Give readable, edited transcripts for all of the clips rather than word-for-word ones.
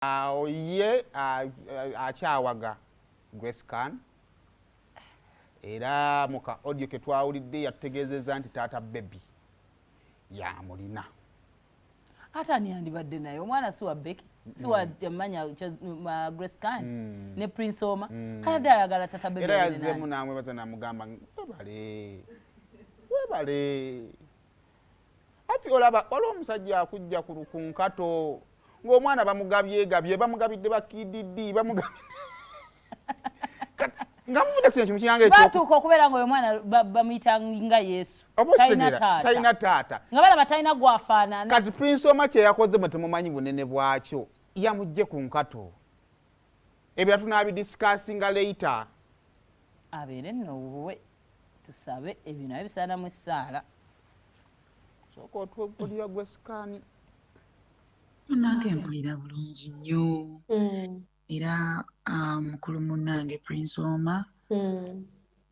Ye akyawaga Grace Khan, era mu ka audio ke twawulidde yatutegeezezza nti taata baby yamulina. Ate ani yandibadde naye? Omwana si wa Becky, si wa manya Grace Khan ne Prince Omar. Kale dde ayagala tata baby. Era yazzeemu n'amwebaza n'amugamba, "Webale, webale." Afi olaba waliwo omusajja akujja ku nkato ng'omwana bamugabyegabye, bamugabidde bakididi, bamugabidde nga muvudde ku kintu kiyange. Batuuka okubeera nga oyo omwana bamuyita nga Yesu. Oba talina okitegeera, taata. Talina taata. Nga balaba talina gwafaanana. Kati Prince Omar kye yakoze, mwe temumanyi bunene bwakyo, yamugje ku nkato, ebira tunabidiscussinga later. Abeere nno wuwe, tusabe ebyo naye bisaanamu essaala. Sooka otwepulira gwe sikaani. Munnange, mpulira bulungi nnyo era mukulu munnange Prince Omar,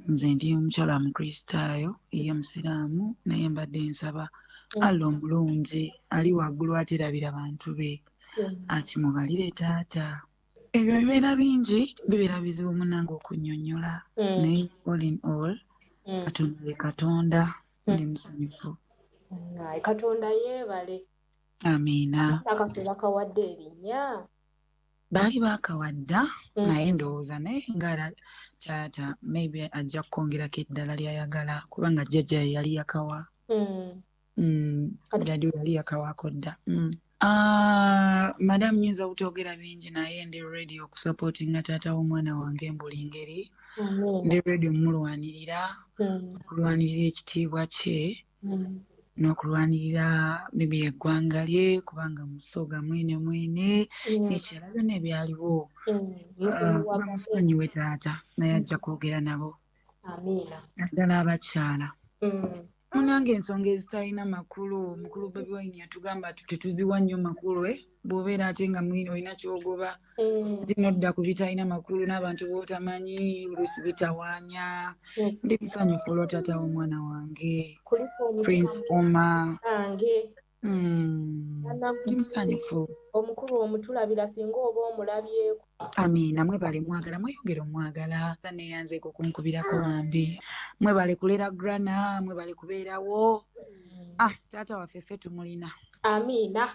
nze ndi omukyala Mukristaayo, ye Musiraamu, naye mbadde nsaba Allah omulungi ali waggulu aterabira bantu be akimubalire taata. Ebyo bibeera bingi, bibeera bizibu munnange okunnyonnyola, naye all in all, Katonda ye Katonda, ndi musanyufu. Ayi Katonda yeebale. Amiina. Akaffe bakawadde erinnya? Baali baakawadda, naye ndowooza naye nga taata maybe ajja kukwongerako eddala ly'ayagala, kubanga jjajja ye yali yakawa. Daddy we yali yakawaako dda. Ah, madam, nyinza obutogera bingi, naye ndi ready okusupportinga taata w'omwana wange buli ngeri. Ndi ready omulwanirira, okulwanirira ekitiibwa kye n'okulwanirira maybe eggwanga lye, kubanga musoga mwene mwene n'ekirala byonna ebyaliwo. Ah, bamusonyiwe taata, naye ajja kwogera nabo. Amiina. Naddala abakyala. Munange, ensonga ezitalina makulu, mukulu Bobi Wine yatugamba tetuziwa nnyo makulu, eh? Bw'obeera ate nga mwine olina kyogoba, ate nodda ku bitalina makulu n'abantu b'otamanyi, oluusi bitawaanya. Ndi musanyufu olwa taata w'omwana wange. Kuliko. Prince Omar. Omutange. Ndi musanyufu. Omukulu omutulabira singa oba omulabyeko. Amiina, mwebale mwagala, mweyongere omwagala. Neyanzeeko okunkubirako bambi. Mwebale kulera grana, mwebale kubeerawo. Ah, taata waffe ffe tumulina. Amiina.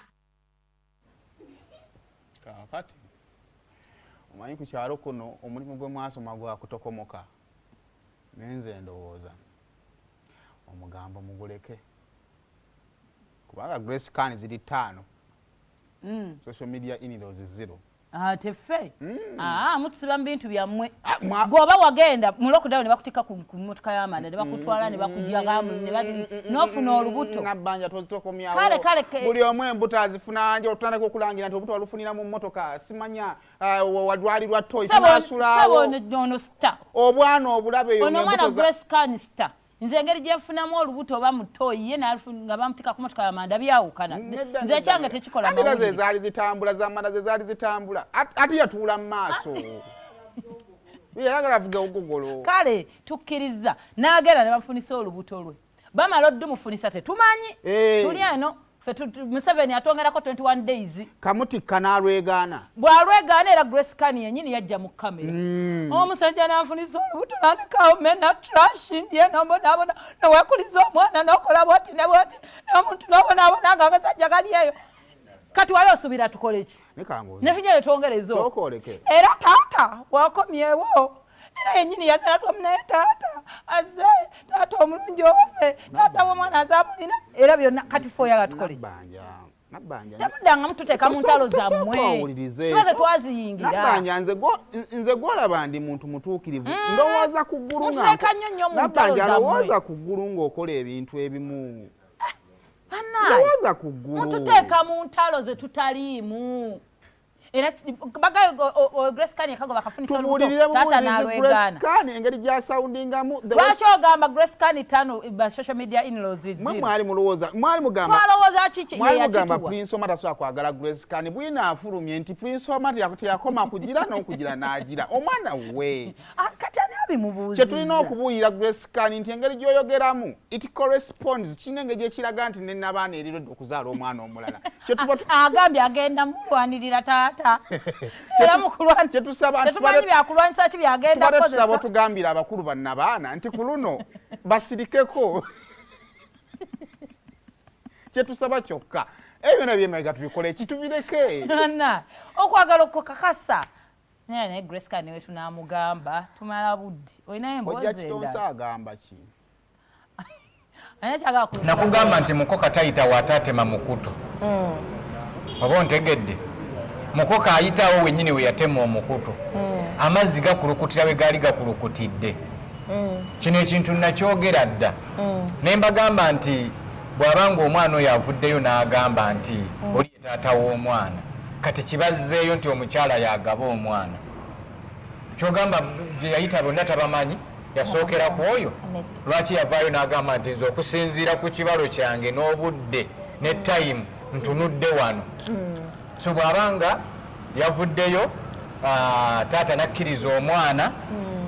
Kaakati omanyi ku kyalo kuno omulimu gwe mwasoma gwa kutokomoka, naye nze ndowooza omugambo muguleke, kubanga Grace Khan ziri ttaano, social media in-laws zero. Ate ffe mutusiba mu bintu byammwe. Ah, gweoba wagenda mu lockdown ne bakutikka ku mmotoka y'amanda ne bakutwala ne bakugyamu n'ofuna olubuto. Nabbanja, tozitokomyawo. Kale, Buli omu embuto azifuna nje. Otandika okulangira nti olubuto walufunira mu mmotoka, simanya wadwalirwa toyi. Sebo tunasulaawo. Ono star. Obwana obulabe eyo ono omwana ng'embuto Grace Khan star. Nze engeri gyenfunamu olubuto oba mutoyi ye nga bamutika ku motoka y'amanda byawukana. Nedda, Nze ekyange nedda. tekikola Ate era ze mawulire. zaali zitambula, zamanda ze zaali zitambula. Ate yatuula mu maaso, yalagala avuga ogogolo. Kale tukkiriza n'agenda ne bamufunisa olubuto lwe, bamala oddumufunisa tetumanyi. Tuli eno ffe Museveni atwongerako 21 days. Kamutikka n'alwegaana. Bw'alwegaana, era Grace Khan yennyini yajja mu kamera, omusajja nanfunisa olubuto nandekawo mena trash, ndye nombonaabona, newekuliza omwana nokola bwoti ne bwoti n'omuntu nobonaabona nga agasajja gali eyo. Kati wali osuubira tukole ki? Ne kambuuze. Ne tujja netwongereza. Sooka oleke. Era taata wakomyewo, era yennyini yazala twamu, naye taata azze, taata omulungi owaffe, taata w'omwana azamulina, era byonna. Kati fe oyaga tukole ki? Nabbanja, Nabbanja. Temuddangamu tuteeka mu ntalo zammwe. Owulirize. Tuba tetwaziyingira. Nabbanja, nze gwolaba ndi muntu mutuukirivu. Ndowooza ku ggulu nga Mututeeka nnyo nnyo mu ntalo Nabbanja, zammwe. lowooza ku ggulu ng'okola ebintu ebimu. Bannaaye. Lowooza ku ggulu. Mututeeka mu ntalo ze tutaliimu. Era bagayo Grace Khan yakagoba akafunisa olubuto. Tubuulirire Taata bubuulirizi Grace n'alwegaana. Khan engeri gy'asoundingamu Lwaki ogamba Grace Khan tano ba social media in-laws mwe zero? Mwali mulowooza, mwali mugamba Twalowooza kiki? Mwali Ye mugamba yakituwa. Prince Omar tasobola kwagala Grace Khan. Bwina afulumye nti Prince Omar teyakoma kugira n'okugira n'agira omwana we. Ah, kati ani Babimubuuzizza. Kye tulina okubuulira Grace Khan nti engeri gy'oyogeramu, it corresponds, kirina engeri gyekiraga nti ne nabaana eri ready okuzaala omwana omulala. Kye tuba Agambye agenda mulwanirira taata. Era mukulwana. Kye tusaba nti Tetumanyi byakulwanyisa ki byagenda tubadde tusaba kukozesa. Otugambire abakulu bannabaana nti ku luno basirikeko. Kye tusaba kyokka, ebyo byonna byemabega tubikole eki tubireke. Na okwagala okukakasa naye naye Grace Khan we tunamugamba tumala budde olinayo Kojja emboozi Kitonsa endala. Agamba ki? Alina kyagala ku Nakugamba nti mukoka tayita waataatema mukutu, oba ontegedde? Mukoka ayitawo wennyini we yatema omukutu, amazzi gakulukutira we gaali gakulukutidde. Kino ekintu nakyogera dda ne mbagamba nti bw'abanga omwana oyo avuddeyo n'agamba nti oli ye taata w'omwana, kati kibazzeeyo nti omukyala yagaba omwana. Kyogamba gye yayita bonna tabamanyi, yasookera ku oyo. Lwaki yavaayo n'agamba nti nze okusinziira ku kibalo kyange n'obudde ne time ntunudde wano? So bw'abanga yavuddeyo, taata nakkiriza omwana,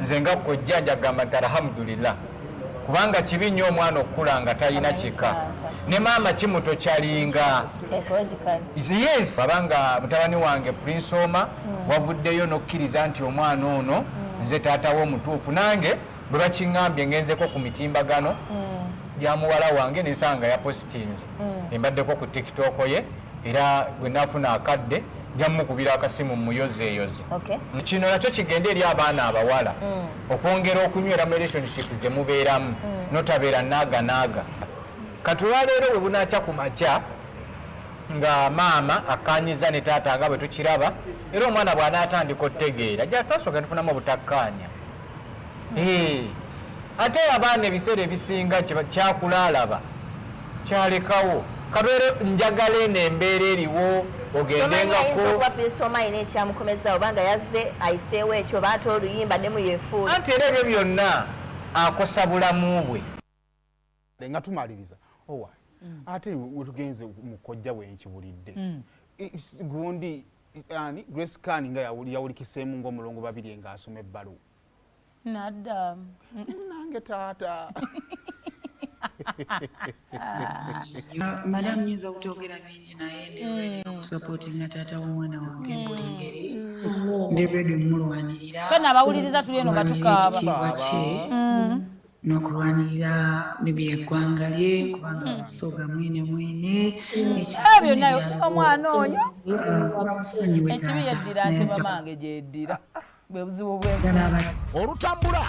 nze nga kojja njagamba nti alhamdulillah, kubanga kibi nnyo omwana okukula nga talina kika. Taata. Ne maama kimuto kyalinga. Psychologically. Yes, abanga mutabani wange Prince Oma wavuddeyo n'okkiriza nti omwana ono nze taata we omutuufu, nange bwe bakiŋŋambye ngenzeko ku mitimbagano ya muwala wange nensanga yapositinze, embaddeko ku TikTok ye, era bwe naafuna akadde nja mukubira akasimu muyozeeyoze. Kino nakyo kigende eri abaana abawala okwongera okunywera mu relationship ze mubeeramu, notabeera naaga naaga. Kati olwaleero bwe bunakya ku makya nga maama akkanyiza ne taata nga bwe tukiraba, era omwana bw'anaatandika otutegeera ja twasooka tufunamu obutakkaanya. Ate abaana ebiseera ebisinga kyakulaalaba kyalekawo. Katwere njagala eno embeera eriwo Tomanyi, ayinza ogendengako. Okuba Prince Omar alina ekyamukomezaawo, obanga yazze ayiseewo ekyo, oba ate oluyimba ne muyefuula. Anti era ebyo byonna akosa bulamu bwe. Nga tumaliriza, owa ate wetugenze mu kojja wenkibulidde gundi ani Grace Khan nga yawulikiseemu ng'omulongo babiri ng'asoma ebbaluwa. Nadda. Nange taata. Madamu, nyinza obutogera bingi, naye ndi ready okusupportinga taata w'omwana wange buli ngeri. Ndi ready omulwanirira. Ffenna abawuliriza tuli eno nga okulwanirira tukaaba. Ekitiibwa kye n'okulwanirira maybe eggwanga lye, kubanga musoga mwene mwene. Eh, byonna omwana oyo. Bamusonyiwe Ekibi taata yeddira naye nti ajja mamange gyeddira bwe buzibu bwe. kuggala. Olutambula.